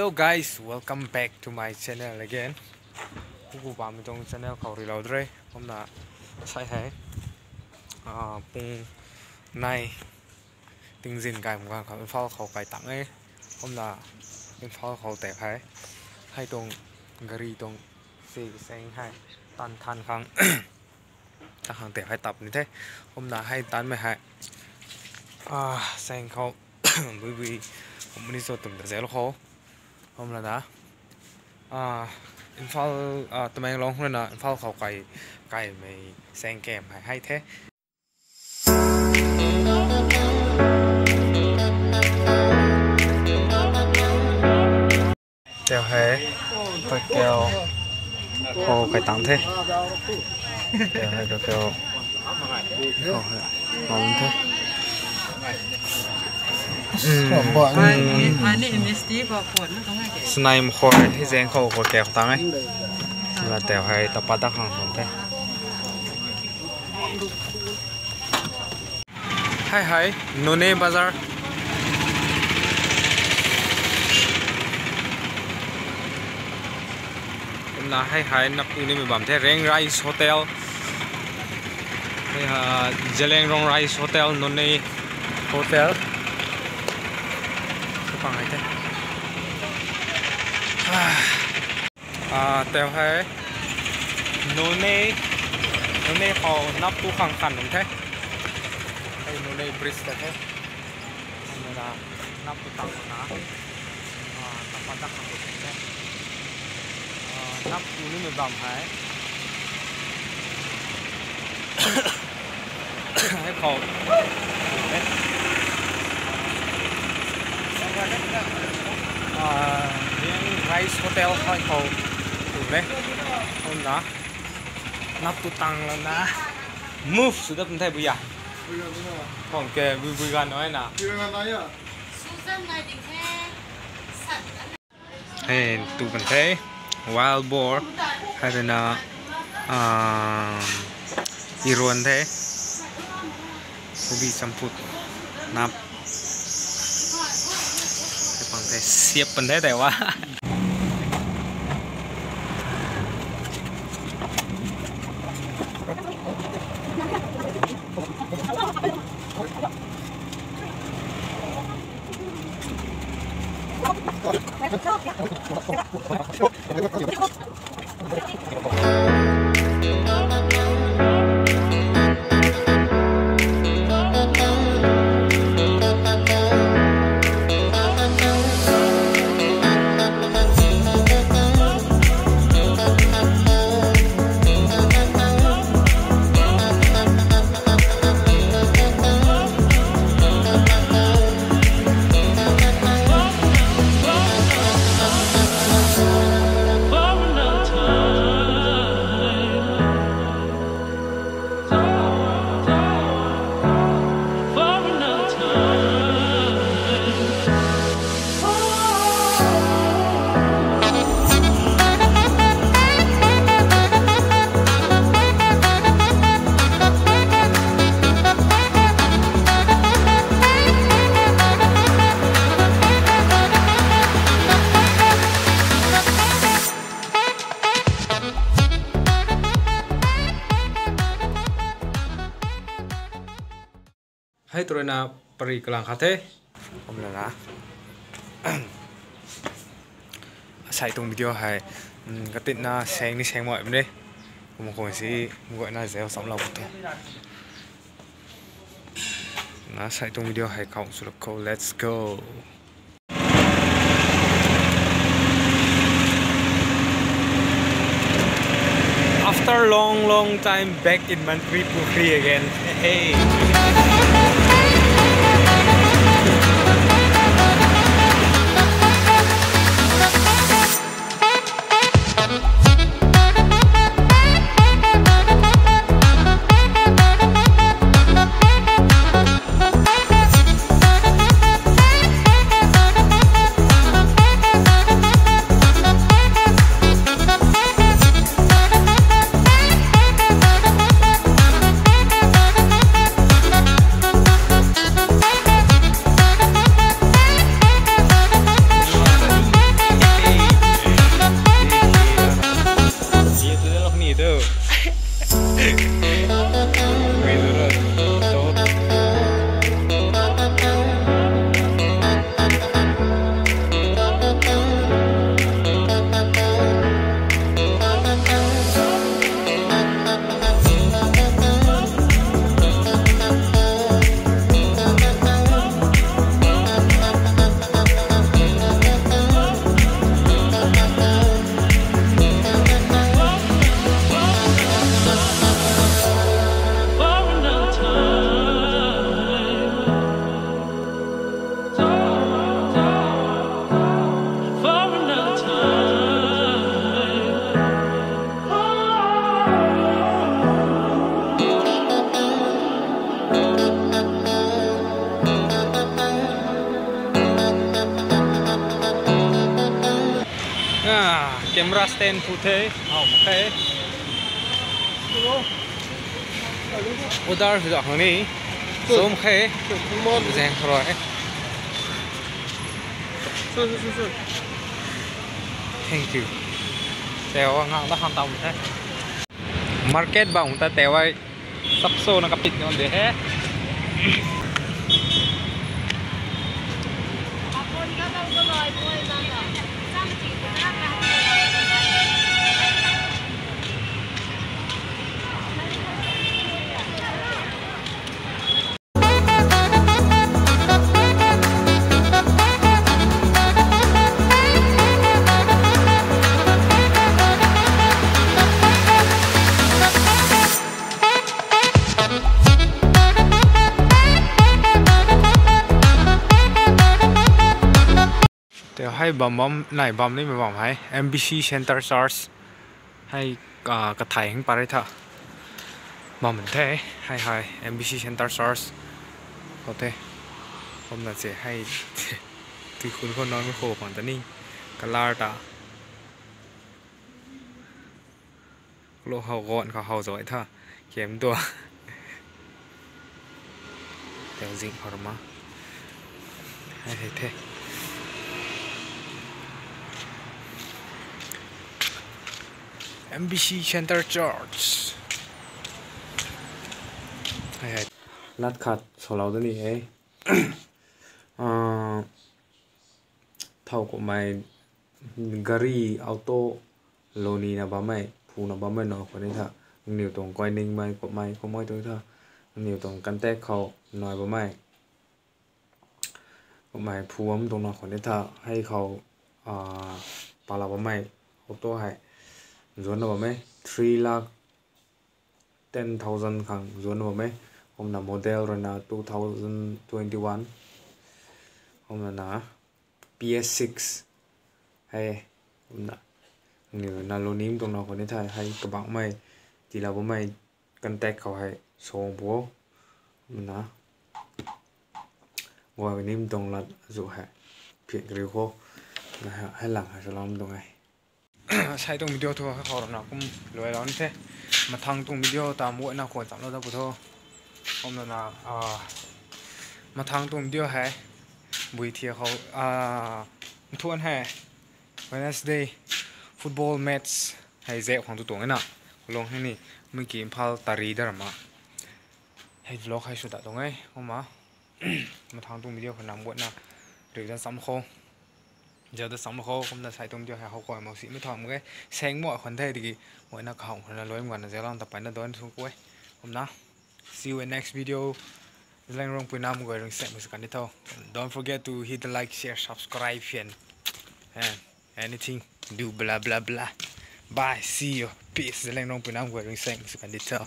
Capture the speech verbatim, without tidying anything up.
Hello guys, welcome back to my channel again. Kuku bam tuang channel khou rui lou dre. Kumna sai hei, ah, pung nai tingzin kai mung khou Imphal khou kai tang e. Kumna Imphal khou tei hei, hei tuang gari tuang si seng hei tan than khang ta khang tei hei tap ni the. Kumna hei tanmei hei, ah, seng khou bui bui company cho tum ta zel khou. Kumna na, ah, Imphal, ah, Tamenglong rui na Imphal khou kai, kaimei seng kem hei hei the. Teu hei, Tokyo khou kai tang the. Teu hei Tokyo khou hei, ngam the. Snai mkhor hei zeng khou khou kau tang e. La teu hei tapa ta khang khang the. Hei hei, Noney Bazar. Kumna hei hei naptu nimei bam the, Reng Rice Hotel. Hei ha, Zeliangrong Rice Hotel, Noney Hotel. Kapang hei the. Ah. Ah, teu hei Noney, Noney khou naptu khang khan nung the. Hei Noney Bridge ta the. Nona naptu tang na. Ah, tapa ta khang nung the. Ah, naptu nimei bam hei. Hei khou. Ah, Reng Rice Hotel hei khou. Tum e. Kumna naptu tang lana. Move sw dat pun the buya. Khang ke bui bui gan nai na. Hei, tu kan the, wild boar, hei rui na, ah, iruan the, kobi champut, nap, kapang the, siap pan the tei wa. Hei tu rui na pari kalang khat the. Kumna na. Asai tuang video hei, mm, katitna seng ni seng mai bam e. Kumna khou si guayna zau samlou the. Na asai tuang video hei khou swlou khou, let's go. After long, long time, back in Mantripukhri again. Hey. Ah, camera stand phu the, hau mak khe. Order sw da khang ni. Sum khe. Zang khrui. Thank you. Teu ngang da khang tam the. Market bam ta teu ai. Sap so na kapit nyon de he. Teu hei bam bam nai bam nimei bam hei M B C Center Church hei, ah, kathai hing parai tha bam the. Hei hei M B C Center Church khou the. Kumna se hei tui khun khou nunc khou pang ta ni kalar ta. Lo hau gon khou hau zoi tha. Kem tua. Teu zing khou rama. Hei hei the. M B C Center Church. Hei hei. Lat khat salou da ni e. Ah, thau kummei gari, auto, lou nina bammei, phuna bammei nunc khou ni tha, aniw tuang kainingmei kummei, kummei tuang tha, aniw tuang contact khou nai bammei, kummei phu bam tuang nunc khou ni tha, hei khou, ah, pala bammei, auto hei, zuanna bammei, three lakh ten thousand khang zuanna bammei, kumna model ruina two thousand twenty-one, kumna na, P S six hei, kumna, aniw na lou nim tuang nunc khou ni tha, hei kabangmei, tila bammei, contact khou hei, song pu o, kumna, guay nim tuang lat zu hei, phik riu khou, na hei, hei lang hei salam tuang e. Sai tuang video thu hei khou rana kum luailou ni the. Mathang tuang video ta muaina khwan chamlou da pu tho. Kumna na, ah, mathang tuang video hei bui thia khou, ah, nthuan hei Wednesday football match hei zek khang tu tuang e na. Kulong hei ni, miki Imphal tari da rama. Hei vlog hei sw ta tuang e, kumna. Mathang tuang video khou nam guatna riu da cham khou, zau da cham khou, kumna sai tuang video hei hou kuay mak si mei thau mak ge. Seng muay khwan the tiki, muayna kahawng khwanna luai mak na zaulang ta peyna duan sw kuay. Kumna, see you in next video. Zaleng Rongpui nam guay ring sek mak si kan di tho. Don't forget to hit the like, share, subscribe, and, and anything. Do blah blah blah. Bye, see you. Peace. Zaleng Rongpui nam guay ring sek mak si kan di tho.